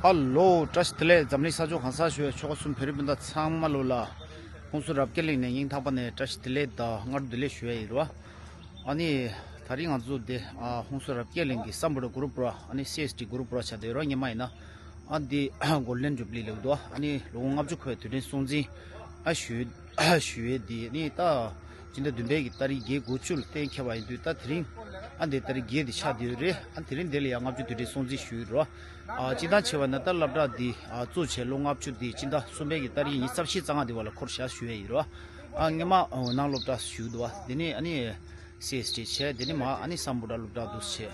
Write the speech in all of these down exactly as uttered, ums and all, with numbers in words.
ཧ་ལོ། བཀྲ་ཤིས་བདེ་ལེགས། འཛམ་གླིང་ས་ཕྱོགས་གང་སར་བཞུགས་པའི་ཆོལ་ཁ་གསུམ་བོད་རིགས་སྤུན་ཟླ་ཚང་མ་ལོ་ལ། ཧུན་སུར་རབ་རྒྱས་གླིང་ནས་སྙིང་ཐག་པ་ནས་བཀྲ་ཤིས་བདེ་ལེགས་དང་སྔ་དྲོ་བདེ་ལེགས་ཞུ་ཡ་ཡིན་རོ། ཨ་ནི། ད་རིང་ང་ཚོ་འདི་ཨ་ཧུན་སུར་རབ་རྒྱས་གླིང་གི་སམ་བྷོ་ཊ་གུ་རུ་པུ་ར། ཨ་ནི་སི་ཨེས་ཊི་གུ་རུ་པུ་ར་ཆགས་བསྡད་ཡོད་རོ། སྔོན་མ་ཡིན་ན་ཨ་འདི་གོལ་ཌེན་ཇུ་བི་ལི་ལབ་འདུག་ཨ་ནི་ལོ་ངོ་ལྔ་བཅུ་འཁོར་བའི་དུས་དྲན་སྲུང་བརྩི་ཨ་ཞུ་ཞུ་ཡས་འདི་ནི་ད་སྤྱི་ཟླ་བདུན་པའི་གི་ཏ་རིག་བརྒྱད་དགུ་བཅུ་ལ་གཏན་འཁེལ་བ་ཡིན་དུས། ད་དེ་རིང་ཨ་འདི་ཏ་རིག་བརྒྱད་འདི་ཆགས་བསྡད་ཡོད་རེད། ཨ་དེ་རིང་འདི་ལ་ཡང་ལྔ་བཅུ་དུས་དྲན་སྲུང་བརྩི་ཞུ་ཡོད་རོ། ཨ་སྤྱིར་བཏང་བྱས་པ་ན་ད་སློབ་གྲྭ་འདི་ཨ་བཙུགས་བྱས་ལོ་ལྔ་བཅུ་འདི་སྤྱི་ཟླ་གསུམ་པའི་གི་ཏ་རིག་ཉི་ཤུ་རྩ་བཞི་རྩ་ལྔ་འདི་བར་ལ་འཁོར་བཞག་ཞུ་ཡས་ཡིན་རོ། ཨ་སྔོན་མ་འོ་ནང་སློབ་གྲྭ་ཞུགས་འདུག་བ། དེ་ནས་ཨ་ནི་སི་ཨེས་ཊི་བྱས། དེ་ནས་མ་ཨ་ནི་སམ་བྷོ་ཊ་སློབ་གྲྭ་འདུག་བྱས།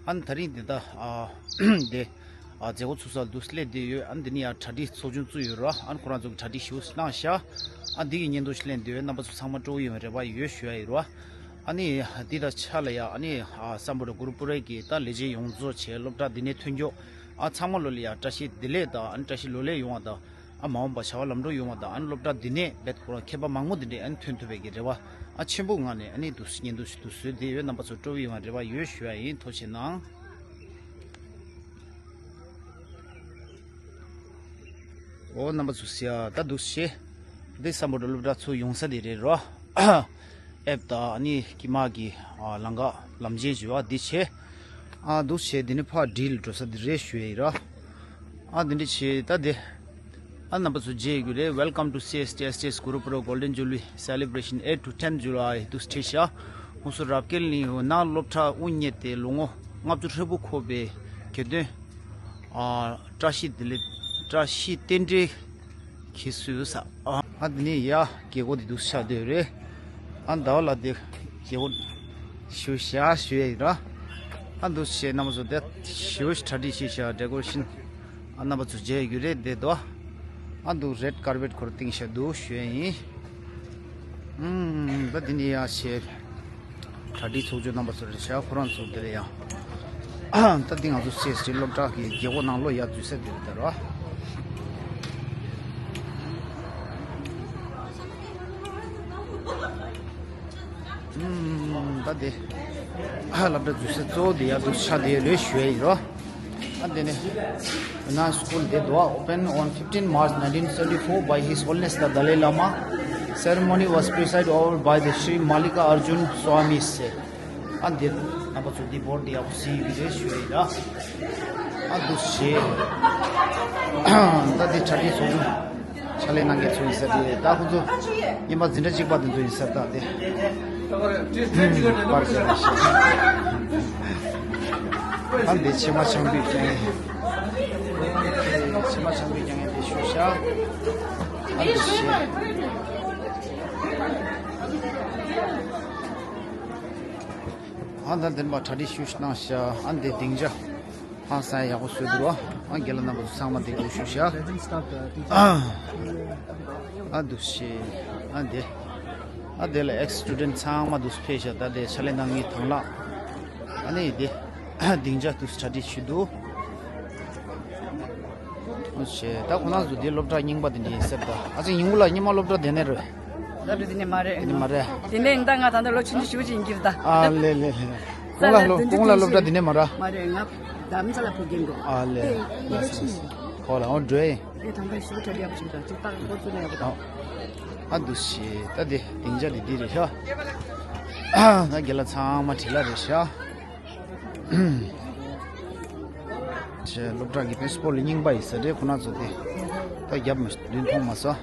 ཨ་ནི་ད་རིང་འདི་ད་ཨ་འདི་ཨ་མཛད་སྒོ་ཚུགས་ས་འདུག་སླེབས་བསྡད་ཡོད། ཨ་ནི་འདི་ནས་ཡང་གྲ་སྒྲིག་ཚོགས་ཆུང་བཙུགས་ཡོད་རོ། ཨ་ནི་ཁོ་རང་ཚོ་གི་གྲ་སྒྲིག་ཞུ་གནང་ཤག་ཨ་འདི་གི་སྙན་ཐོ་ཞིག་ལེན་འདོད། རྣམ་པ་ཚོ་ཚང་མ་སྤྲོ་བོ་ཡོང་བའི་རེ་བ་ཡོད་ཞུ་ཡ་ཡིན་རོ། ཨ་ནི་འདི་དང་ཆ་ལ་ཡ་ཨ་ནི་ཨ་སམ་བྷོ་ཊ་གུ་རུ་པུ་ར་གི་ད་ལས་བྱེད་ཡོངས་རྫོགས་བྱས། སློབ་གྲྭ་འདི་ནས་ཐོན་མཁན་ཨ་ཚང་མ་ལོ་ལ་ཡ་བཀྲ་ཤིས་བདེ་ལེགས་དང་། ཨ་ནི་བཀྲ་ཤིས་ལོ་ལེགས་ཡོང་བ་དང་། ཨ་མ་འོངས་པ་བྱ་བ་ལམ་འགྲོ་ཡོང་བ་དང་། ཨ་ནི་སློབ་གྲྭ་འདི་ནས་རྦད་ཁོ་རང་མཁས་པ་མང་པོ་འདི་འདྲས་ཨ་ནི་ཐོན་ཐུབ་པའི་གི་རེ་བ་ཨ་ཆེན་པོ་ངང་ནས་ཨ་ནི་འདུག་སྙན་ཐོ་ཞིག་འདུག་བཟོས་བསྡད་ཡོད། རྣམ་པ་ཚོ་སྤྲོ་བོ་ཡོང་བའི་རེ་བ་ཡོད་ཞུ་ཡ་ཡིན། ཐུགས་རྗེ་གནང་། འོ་རྣམ་པ་ཚོ་ཟེར་ཡ་ད་འདུག་སེ། འདི་སམ་བྷོ་ཊ་སློབ་གྲྭ་ཚུར་ཡོང་ས་དེ་རེད་རོ། ཨེབ་དང་ཨ་ནི་ཀི་མ་གི་ཨ་ལམ་ཁ་ལམ་ཆེན་བརྗེ་བ་འདི་བྱས། ཨ་འདུག་སེ་འདི་ནི་ཕར་བྲིས་ལ་འགྲོ་ས་འདི་རེད་ཞུ་ཡ་ཡིན་རོ། ཨ་འདི་འདྲ་བྱས་ད་འདི། ཨ་རྣམ་པ་ཚོ་མཇལ་རྒྱུ་རེད། Welcome to C S T S T S Gurupura Golden Jubilee Celebration, eight to ten July. འདུག་སེ་བྲིས་ཤག་ཧུན་སུར་རབ་རྒྱས་གླིང་འོ་ནང་སློབ་གྲྭ་དབུ་བརྙེས་ཏེ་ལོ་ངོ་ལྔ་བཅུ་ཧྲིལ་པོ་འཁོར་བའི་དགེ་འདུན་ཨ་བཀྲ་ཤིས་བདེ་ལེགས། བཀྲ་ཤིས་རྟེན་འབྲེལ་གྱིས་བསུས་ས། ཨ་དེ་ནས་ཡ་རྒྱལ་སྒོ་དེ་འདུག་ཆགས་བསྡད་རེད། ཨ་ཟླ་བ་ལ་དེ་རྒྱལ་སྒོ་ཞུ་བཞག་ཞུ་ཡ་ཡིན་ར། ཨ་འདུག་སེ་རྣམ་པ་ཚོ་དེ་ཞུ་གྲ་སྒྲིག་བྱས་བཞག་ཌེ་ཀོ་རེ་ཤན། ཨ་རྣམ་པ་ཚོ་མཇལ་རྒྱུ་རེད་དེ་དོ། ཨ་འདུག་རེད་ཀར་པེཊ་ཁོ་ར་བཏིང་བཞག་འདུག་ཞུ་ཡ་ཡིན། ཨུམ། ད་འདི་ནས་ཡ་ཞེས། གྲ་སྒྲིག་ཚོགས་ཆུང་རྣམ་པ་ཚོ་རེད་ཤག་ཁོ་རང་ཚོ་འདི་ལ་ཡང་། ད་འདི་ང་ཚོ་སི་ཨེས་ཊི་སློབ་གྲྭ་གི་རྒྱལ་སྒོ་ནང་ལོགས་ཡར་འཛུལ་ས་འདི་རེད་ད་རོ། ད་འདི་སློབ་གྲྭ་འཛུལ་ས་གཙོ་བོ་འདི་ཡར་འཛུལ་ས་འདི་རེད་ཞུ་ཡ་ཡིན་རོ། ཨ་འདི་ནས། Now school, the door opened on fifteen March nineteen seventy-four by His Holiness the Dalai Lama. Ceremony was presided over by the Sri Mallikarjun Swami. ཨ་འདི་རྣམ་པ་ཚོ་འདི་བོར་འདི་ཡག་པོ་གཟིགས་ཡོད་རེད་ཞུ་ཡ་ཡིན་ད། ཨ་འདུག་སེ། ད་འདི་གྲ་སྒྲིག་ཚོགས་ཆུང་ཕྱག་ལས་གནང་མཁན་ཚོ་ཡིན་ས་རེད། ད་ཁོ་ཚོ་སྔོན་མ་འཛིན་གྲྭ་གཅིག་པ་དེ་ཚོ་ཡིན་ས་རེད་ད་དེ། པར་རྒྱག་ནས་ཤག་ཨ་འདི་ཕྱེ་མ་ཆང་བུས་ཀྱང་། ཕྱེ་མ་ཆང་བུས་ཀྱང་ངས་འདི་ཞུ་ཤག་ཨ་འདི་ཤེས། ཨ་ད་འདི་མ་གྲ་སྒྲིག་ཞུ་གནང་ཤག་ཨ་འདི་སྡིངས་ཆ་ཧང་སང་ཡག་པོ་བཟོས་འདུག་ཨ་རྒན་ལགས་རྣམ་པ་ཚོ་ཚང་མ་འདི་འདུག་ཞུ་ཤག་ཨ་འདུག་སེ། ཨ་འདི། ཨ་འདི་ལ་ཨེགས་སི་ཊུ་ཌེན་ཊི་ཚང་མ་འདུག་སེ་ཕེབས་ཤག་ད་འདི་ཕྱག་ལས་གནང་མཁན་དང་བླངས། ཨ་ནི་འདི། སྡིངས་ཆ་འདུག་སེ་གྲ་སྒྲིག་ཞུས་འདུག་ཨོ་ཤེ། ད་ཁོ་རང་ཚོ་འདི་སློབ་གྲྭ་རྙིང་པ་འདི་འདྲ་ཡིན་ཟེར་ད། ཨ་ཅེ་ཉིན་གུང་ལ་ཉི་མ་སློབ་གྲྭ་འདི་ནས་རེད། ད་འདི་ནས་མ་རེད། འདི་ནས་མ་རེད། དེ་ནས་ད་ང་ད་ལྟ་ལོ་ཆུང་ཆུང་ཞིག་ཡིན་གྱི་རེད་ད། ཨ་ལེ་ལེ་ལེ། ཁོང་ལ་སློབ་ཁོང་ལ་སློབ་གྲྭ་འདི་ནས་མ་རེད། མ་རེད། ང་རྡ་རམ་ས་ལ་ཕེབས་མཁན་འགྲོ། ཨ་ལེ། ཨེ་ལགས་སོ་ལགས་སོ། ཁོ་ལ་འོ་འགྲོ་ཡིན། ཨེ་ད་ལྟ་ཞིབ་ཕྲ་ཡག་པོ་ཞིག་འདུག་ཅིག་ལྟ་འགོ་བཙུགས་ན་ཡག་པོ་འདུག་ཨ་འདུག་སེ། ད་འདི་སྡིངས་ཆ་འདི་འདི་རེད་ཤག་ད་རྒན་ལགས་ཚང་མ་བྲེལ་ལ་རེད་ཤག་ཅེ་སློབ་གྲྭ་གི་པིན་སི་པལ་རྙིང་པ་ཡིན་ས་རེད། ཁོ་རང་ཚོ་དེ་ད་རྒྱབ་མ་མདུན་མཐོང་མ་སོང་།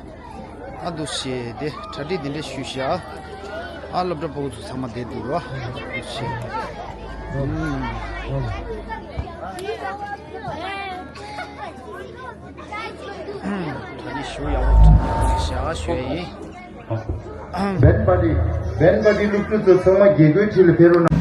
ཨ་འདུག་སེ་དེ་གྲ་སྒྲིག་དེ་འདྲ་ཞུས་ཤག་ཨ་སློབ་གྲྭ་ཕྲུ་གུ་ཚོ་ཚང་མ་བསྡད་འདུག་རོ། འདུག་སེ། ཨུམ། གྲ་སྒྲིག་ཞུ་ཡག་པོ་བྱས་ཤག་ཞུ་ཡ་ཡིན། བན་པ་ཏི། བན་པ་ཏི་སློབ་ཕྲུག་ཚོ་ཚང་མ་རྒྱལ་སྒོའི་འཁྲིས་ལ་ཕེབས་རོགས་གནང་།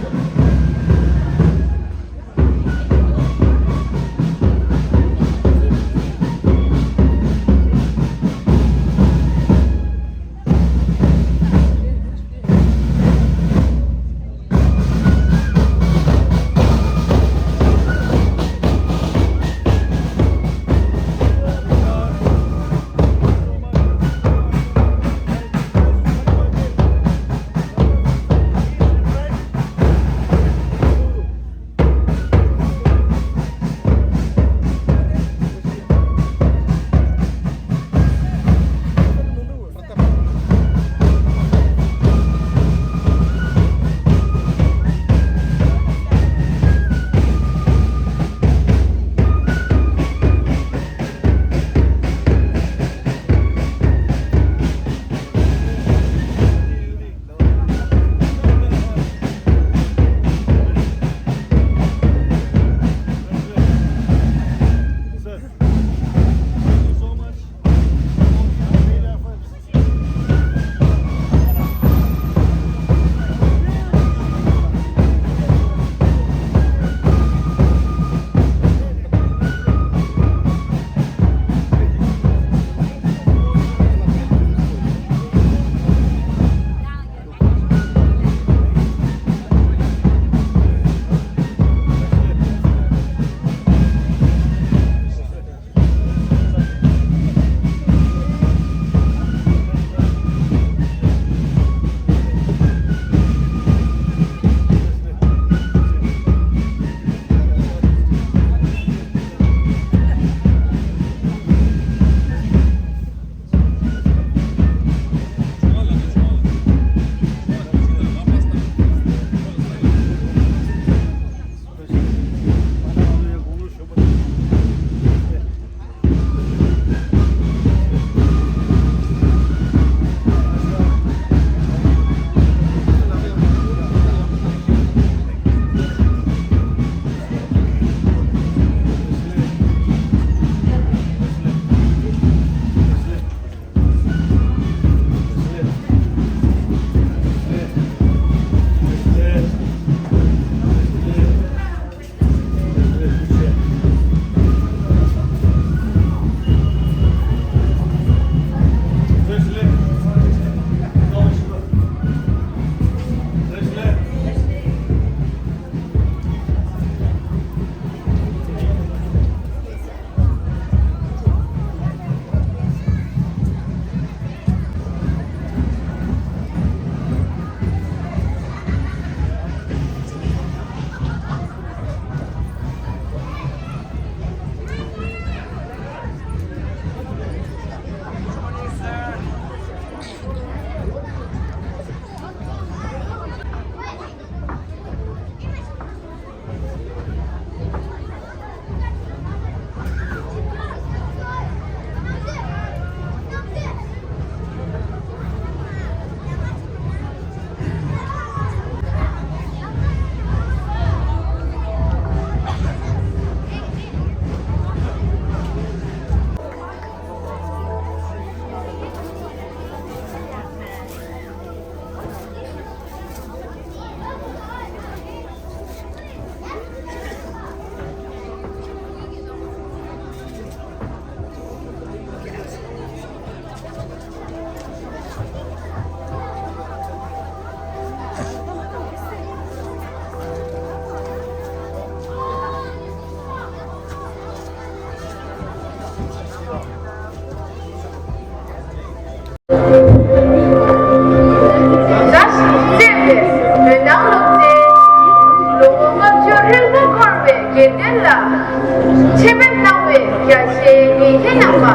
ཆེད་ཕེབས་གནང་བའི་རྒྱ་ཆེའི་ཉན་མཁན་རྣམ་པ།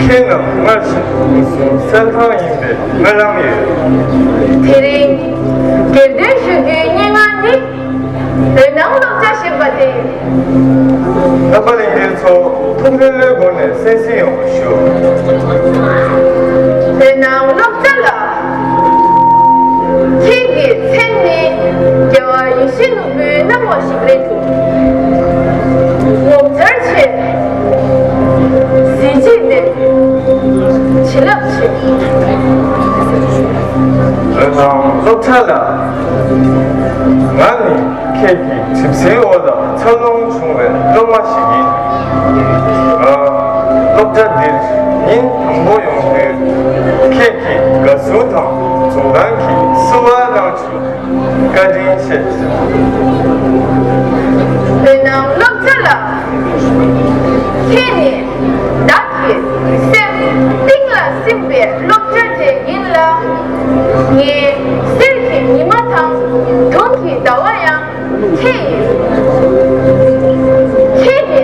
ཁྱེད་རྣམས་སྔར་བཞིན་གསན་ཐང་ཡིན་པའི་སྨོན་ལམ་ཡོད། དེ་རིང་སྒེར་དོན་ཞུ་རྒྱུའི་སྙན་ངག་ནི། བོད་ནང་སློབ་གྲྭ་ཞེས་པ་སྟེ། རྣམ་པ་ལྷན་རྒྱས་ཚོ་ཐུགས་ལྷོད་ལྷོད་སྒོ་ནས་གསན་གཟིགས་ཡོང་བ་ཞུ། བོད་ནང་སློབ་གྲྭ་ལ། ཁྱེད་ཀྱི་མཚན་ནི་རྒྱལ་བ་ཡིད་བཞིན་ནོར་བུའི་སྣང་བ་ཞིག་རེད་འདུག་ངོ་མཚར་ཆེ། གཟི་བརྗིད་ལྡན། བྱིན་རླབས་ཆེ། བོད་ནང་སློབ་གྲྭ་ལ། ང་ནི་ཁྱེད་ཀྱི་གྲིབ་བསིལ་འོག་ལ་འཚར་ལོངས་བྱུང་བའི་སློབ་མ་ཞིག་ཡིན། ང་སློབ་གྲྭ་འདིར་ཉིན་དང་པོ་ཡོང་དུས་ཁྱེད་ཀྱི་དགའ་བསུ་དང་འཛུམ་མདངས་ཀྱིས་བསུ་བ་གནང་བྱུང་། བཀའ་དྲིན་ཆེ། བོད་ནང་སློབ་གྲྭ་ལ། ཁྱེད་ནི་བདག་གི་སེམས་གཏིང་ལ་སིམ་པའི་སློབ་གྲྭ་དེ་ཡིན་ལ། ངའི་གསེར་གྱི་ཉི་མ་དང་དུང་གི་ཟླ་བ་ཡང་ཁྱེད་ཡིན། ཁྱེད་ནི་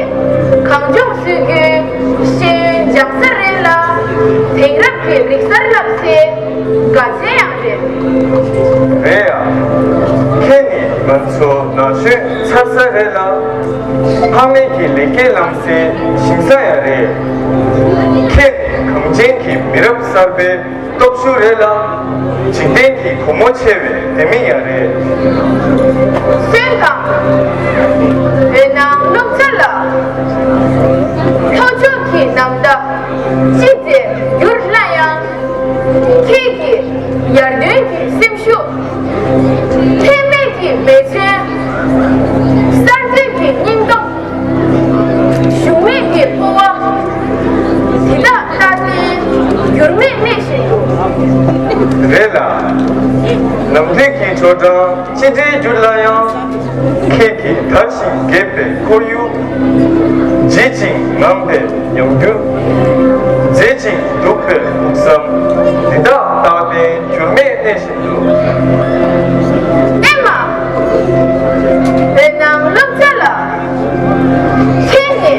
གངས་ལྗོངས་སྲོལ་རྒྱུན་ཤེས་ཡོན་སྦྱང་ས་རེད་ལ། དེང་རབས་ཀྱི་རིག་གསར་བསླབ་སའི་དགའ་ཚལ་ཡང་རེད། རེད་ཡ། ཁྱེད་ནི་ང་ཚོ་ན་གཞོན་འཚར་ས་རེད་ལ། ཕ་མེས་ཀྱི་ལེགས་སྐྱེས་བླང་སའི་ཞིང་ས་ཡང་རེད། ཁྱེད་ནི་གངས་ཅན་གྱི་མི་རབས་གསར་པའི་སྟོབས་ཤུགས་རེད་ལ། འཇིག་རྟེན་གྱི་བུ་མོ་ཆེ་བའི་ལྡེ་མིག་ཡང་རེད། གསོན་དང་། བོད་ནང་སློབ་གྲྭ་ལ། ལྷོ་ཕྱོགས་ཀྱི་ནམ་ཟླ་ཅི་ཙམ་འགྱུར་སླ་ཡང་། ཁྱེད་ཀྱི་ཡར་ཐོན་གྱི་སེམས་ཤུགས། ལྷད་མེད་ཀྱི་འབད་བརྩོན། གསར་གཏོད་ཀྱི་སྙིང་སྟོབས། ཞུམ་མེད་ཀྱི་སྤོབས་པ། དེ་དག་ལྟ་བརྟན་འགྱུར་མེད་གནས་བཞིན་དུ། རེད་ལ། ནམ་དུས་ཀྱི་དྲོ་གྲང་ཅི་འདྲའི་འགྱུར་སླ་ཡང་། ཁྱེད་ཀྱི་དར་ཞིང་རྒྱས་པའི་ཁོར་ཡུག། བརྗིད་ཅིང་ངང་པའི་ཉམས་འགྱུར། མཛེས་ཅིང་སྡུག་པའི་ཕུགས་བསམ། འདི་དག་རྟག་བརྟན་འགྱུར་མེད་གནས་བཞིན་དུ། ཨེ་མ། བོད་ནང་སློབ་གྲྭ་ལ། ཁྱེད་ནི་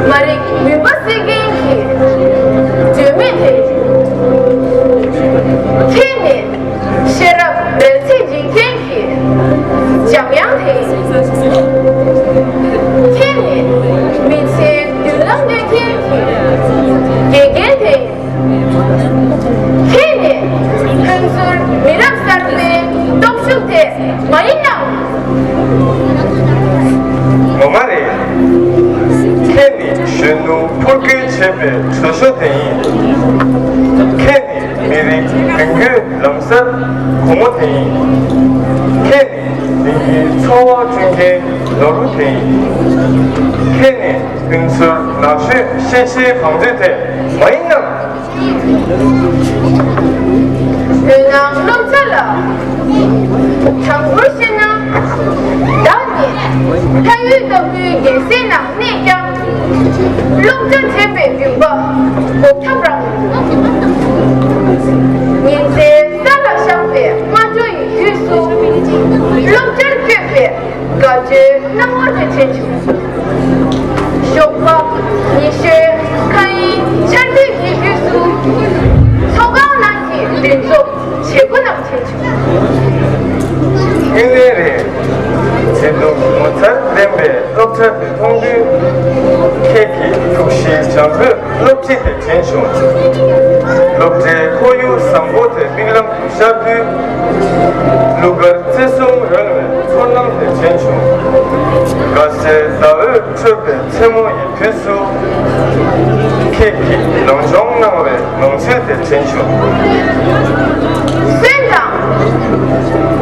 མ་རིག་མུན་པ་སེལ་མཁན་གྱི་སྒྲོན་མེ་དེ། ཁྱེད་ནི་ཤེས་རབ་རལ་གྲི་སྒྲིལ་མཁན་གྱི་འཇམ་དབྱངས་དེ། ཁྱེད་ནི་མི་ཚེའི་མདུན་ལམ་སྟོན་མཁན་གྱི་དགེ་རྒན་དེ། ཁྱེད་ནི་ཁོང་ཚོར་མི་རབས་གསར་པའི་སྟོབས་ཤུགས་དེ་མ་ཡིན་ནམ། ངོ་མ་རེད། ཁྱེད་ནི་གཞོན་ནུ་འཕུར་སྐྱོད་བྱེད་པའི་གྲོས་ཤོག་དེ་ཡིན། ཁྱེད་ནི་མི་རིགས་མདུན་སྐྱོད་ལམ་སར་སྒོ་མོ་དེ་ཡིན། ཁྱེད་ནི་བདེ་སྐྱིད་འཚོ་བ་བསྐྲུན་མཁན་ནོར་བུ་དེ་ཡིན། ཁྱེད་ནི་ཕན་ཚུན་ན་གཞོན་ཤེས་བྱའི་བང་མཛོད་དེ་མ་ཡིན་ནམ། བོད་ནང་སློབ་གྲྭ་ལ། དྲང་པོར་བཤད་ན། བདག་ནི་ཕ་ཡུལ་ལྟ་བུའི་རྒྱལ་སའི་ནང་གནས་ཀྱང་། སློབ་གྲྭ་དྲན་པའི་འདུན་པ་འགོག་ཐབས་རང་། ཉི་ཟེར་ས་ལ་བཞག་པའི་སྔ་དྲོ་ཡི་དུས་སུ། སློབ་གྲྭར་བསྐྱོད་པའི་དགའ་སྤྲོའི་སྣང་བ་དེ་དྲན་བྱུང་། ཞོགས་པ་ཉི་ཤོས་མཁའ་དབྱིངས་འཆར་སྡུད་ཀྱི་དུས་སུ། ཚོགས་ཁང་ནང་གི་མདུན་ཚོགས་བྱེད་སྒོ་རྣམས་དྲན་བྱུང་། དངོས་གནས་རེད། མཛེས་སྡུག་ངོ་མཚར་ལྡན་པའི་སློབ་གྲྭ་དེ་མཐོང་དུས། ཁྱེད་ཀྱི་ཐུགས་གཤིས་བྱམས་པོས་སློབ་ཁྲིད་དེ་དྲན་བྱུང་། སློབ་གྲྭའི་ཁོར་ཡུག་བཟང་པོ་དེ་མིག་ལམ་དུ་ཤར་དུས། གླུ་གར་རྩེ་གསུམ་རོལ་བའི་ཚོར་སྣང་དེ་དྲན་བྱུང་། དགའ་ཚལ་ཟླ་འོད་འཕྲོས་པའི་མཚན་མོ་ཡི་དུས་སུ། ཁྱེད་ཀྱིས་ལངས་གཅོང་གནང་བའི་ངང་ཚུལ་དེ་དྲན་བྱུང་། གསོན་དང་།